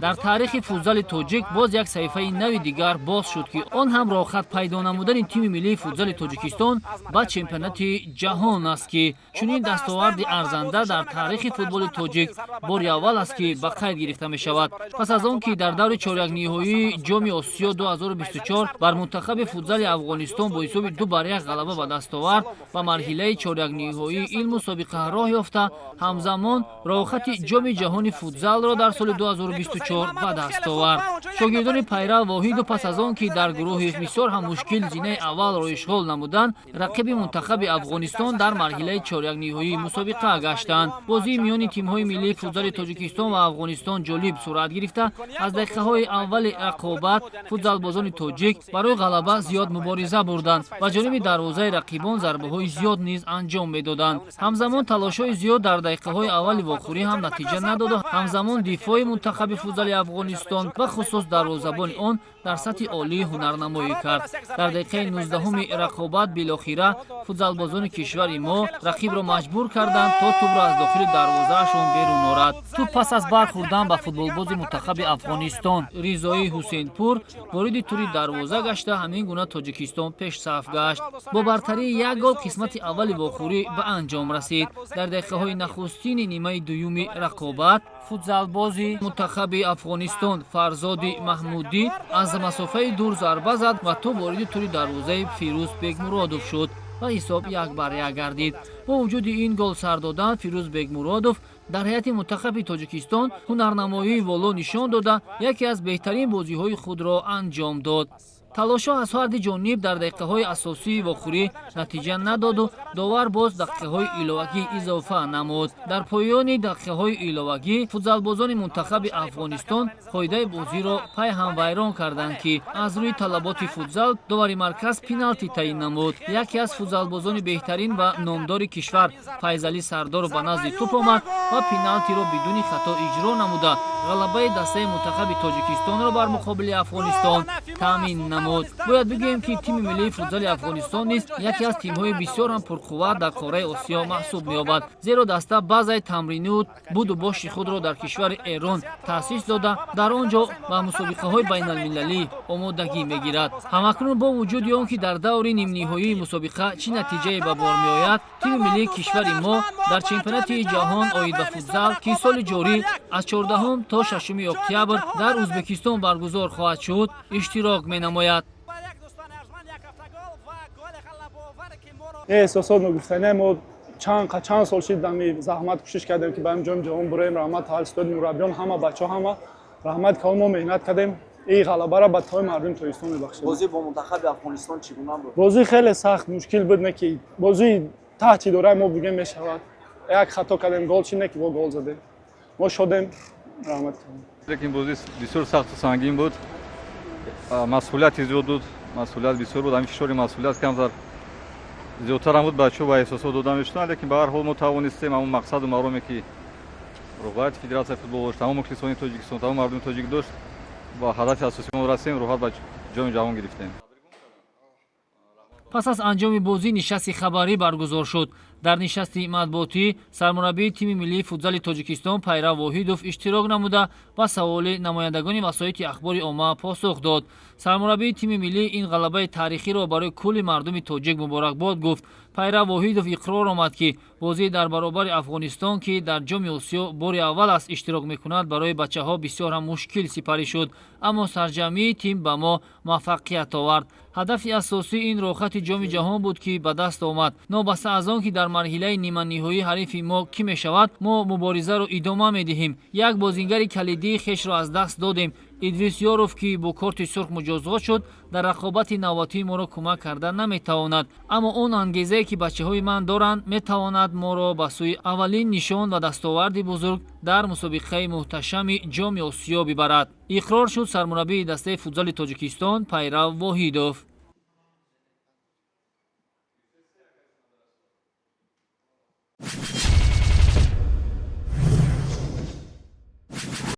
Дар таърихи футзали тоҷик боз як саҳифаи нави дигар боз шуд, ки он ҳам роҳхат пайдо намудани тими миллии футзали Тоҷикистон ба чемпионати ҷаҳон аст, ки чунин дастоварди арзанда дар таърихи футболи тоҷик бори аввал аст, ки ба қайд гирифта мешавад. Пас аз он ки дар даври чорякниҳоии Ҷоми Осиё 2024 бар мунтахаби футзали Афғонистон бо ҳисоби 2-1 ғалаба ба даст овард, ба марҳилаи чорякниҳоии ин мусобиқа роҳ ёфта, ҳамзамон роҳхати Ҷоми ҷаҳони футзалро дар соли 2024 ба даст овард. Шогирдони Пайрав Воҳиду пас аз он ки дар гурӯҳи бисёр ҳам мушкил зинаи аввалро ишғол намуданд, рақиби мунтахаби Афғонистон дар марҳилаи чорякниҳоии мусобиқа гаштанд. Бозии миёни тимҳои миллии футзали Тоҷикистон ва Афғонистон ҷолиб сурат гирифта, аз дақиқаҳои аввали рақобат футзалбозони тоҷик барои ғалаба зиёд мубориза бурданд ва ҷониби дарвозаи рақибон зарбаҳои зиёд низ анҷом медоданд. Ҳамзамон талошҳои зиёд дар дақиқаҳои аввали вохӯрӣ ҳам натиҷа надоду ҳамзамон дифои мунтахаби футзали Афғонистон, бахусус дарвозабони он, дар сатҳи олӣ ҳунарнамоӣ кард. Дар дақиқаи 19-уми рақобат билохира футзалбозони кишвари мо рақибро маҷбур карданд, то тӯбро аз дохили дарвозаашон берун орад. Тӯб пас аз бархӯрдан ба футболбози мунтахаби Афғонистон Ризоӣ Ҳусейнпур вориди тури дарвоза гашта, ҳамин гуна Тоҷикистон пешсаф гашт. Бо бартарии як гол қисмати аввали вохӯрӣ ба анҷом расид. Дар дақиқаҳои нахустини нимаи дуюми рақобат футзалбози мунтахаби Афғонистон Фарзоди Маҳмудӣ аз масофаи дур зарба зад ва тӯб вориди тури дарвозаи Фирӯз Бегмуродов шуд ва ҳисоб 1-1 гардид. Бо вуҷуди ин гол сар додан, Фирӯз Бегмуродов дар ҳайати мунтахаби Тоҷикистон ҳунарнамоии воло нишон дода, яке аз беҳтарин бозиҳои худро анҷом дод. Талошҳо аз ҳарди ҷониб дар дақиқаҳои асосии вохӯрӣ натиҷа надоду довар боз дақиқаҳои иловагӣ изофа намуд. Дар поёни дақиқаҳои иловагӣ футзалбозони мунтахаби Афғонистон қоидаи бозиро пайҳам вайрон карданд, ки аз рӯи талаботи футзал довари марказ пеналти таъин намуд. Яке аз футзалбозони беҳтарин ва номдори кишвар Файзалӣ Сардоров ба назди тӯп омад ва пеналтиро бидуни хато иҷро намуда, ғалабаи дастаи мунтахаби Тоҷикистонро бар муқобили Афғонистон таъмин намуд. Бояд бигӯем, ки тими миллии футзали Афғонистон низ яке аз тимҳои бисёр ҳам пурқувват дар қораи Осиё маҳсуб меёбад, зеро даста баъзаи тамринию буду боши худро дар кишвари Эрон таъсис дода, дар он ҷо ба мусобиқаҳои байналмилалӣ омодагӣ мегирад. Ҳамакнун бо вуҷуди он ки дар даври нимниҳоии мусобиқа чӣ натиҷае ба бор меояд, тими миллии кишвари мо дар чемпионати ҷаҳон оид ба футзал, ки соли ҷорӣ аз 14 то 6 октябр дар Ӯзбекистон баргузор хоҳад шуд, иштирок менамояд. Эҳсосот ногуфтания. Мо чанд сол шид дами заҳмат кӯшиш кардем, ки ба ин ҷоми ҷаҳон буроем. Раҳмат ҳалистоди мураббиён, ҳама бачаҳо, ҳама раҳмат, ки мо меҳнат кардем. Ин ғалабаро ба тои мардуми Тоҷикистон мебахшем. Бозӣ бо мунтахаби Афғонистон чӣ гуна буд? Бозӣ хеле сахт, мушкил буд, не ки бозии таҳти идораи мо бигем мешавад. Як хато кардем, гол чи, не ки бо гол задем, мо шодем, раҳмат кардем. Лекин бозӣ бисёр сахту сангин буд, масъулияти зиёд буд, масъулият бисёр буд. Ҳамин фишори масъулият камтар зиёдтарам буд, бачаҳо ба эҳсосот дода мешуданд, лекин ба ҳар ҳол мо тавонистем ҳамон мақсаду мароме, ки роҳбарияти федератсияи футбол дошт, тамом мухлисони Тоҷикистон, тамом мардуми тоҷик дошт, ба ҳадафи асосии мо расем, роҳат ба Ҷоми ҷаҳон гирифтем. Пас аз анҷоми бозӣ нишасти хабарӣ баргузор шуд. Дар нишасти матбуотӣ сармураббии тими миллии футзали Тоҷикистон Пайрав Воҳидов иштирок намуда, ба саволи намояндагони васоити ахбори омма посух дод. Сармураббии тими миллӣ ин ғалабаи таърихиро барои кулли мардуми тоҷик муборакбод гуфт. Пайрав Воҳидов иқрор омад, ки бозӣ дар баробари Афғонистон, ки дар Ҷоми Осиё бори аввал аст иштирок мекунад, барои бачаҳо бисёр ҳам мушкил сипарӣ шуд, аммо сарҷамъии тим ба мо муваффақият овард. Ҳадафи асосӣ ин роҳхати Ҷоми ҷаҳон буд, ки ба даст омад. Новобаста аз он ки дар марҳилаи ниманиҳоӣ ҳарифи мо кӣ мешавад, мо муборизаро идома медиҳем. Як бозингари калидии хешро аз даст додем. Идрис Ёров, ки бо корти сурх муҷозот шуд, дар рақобати навбатии моро кӯмак карда наметавонад, аммо он ангезае, ки бачаҳои ман доранд, метавонад моро ба сӯи аввалин нишон ва дастоварди бузург дар мусобиқаи муҳташами Ҷоми Осиё бибарад, иқрор шуд сармураббии дастаи футзали Тоҷикистон Пайрав Воҳидов.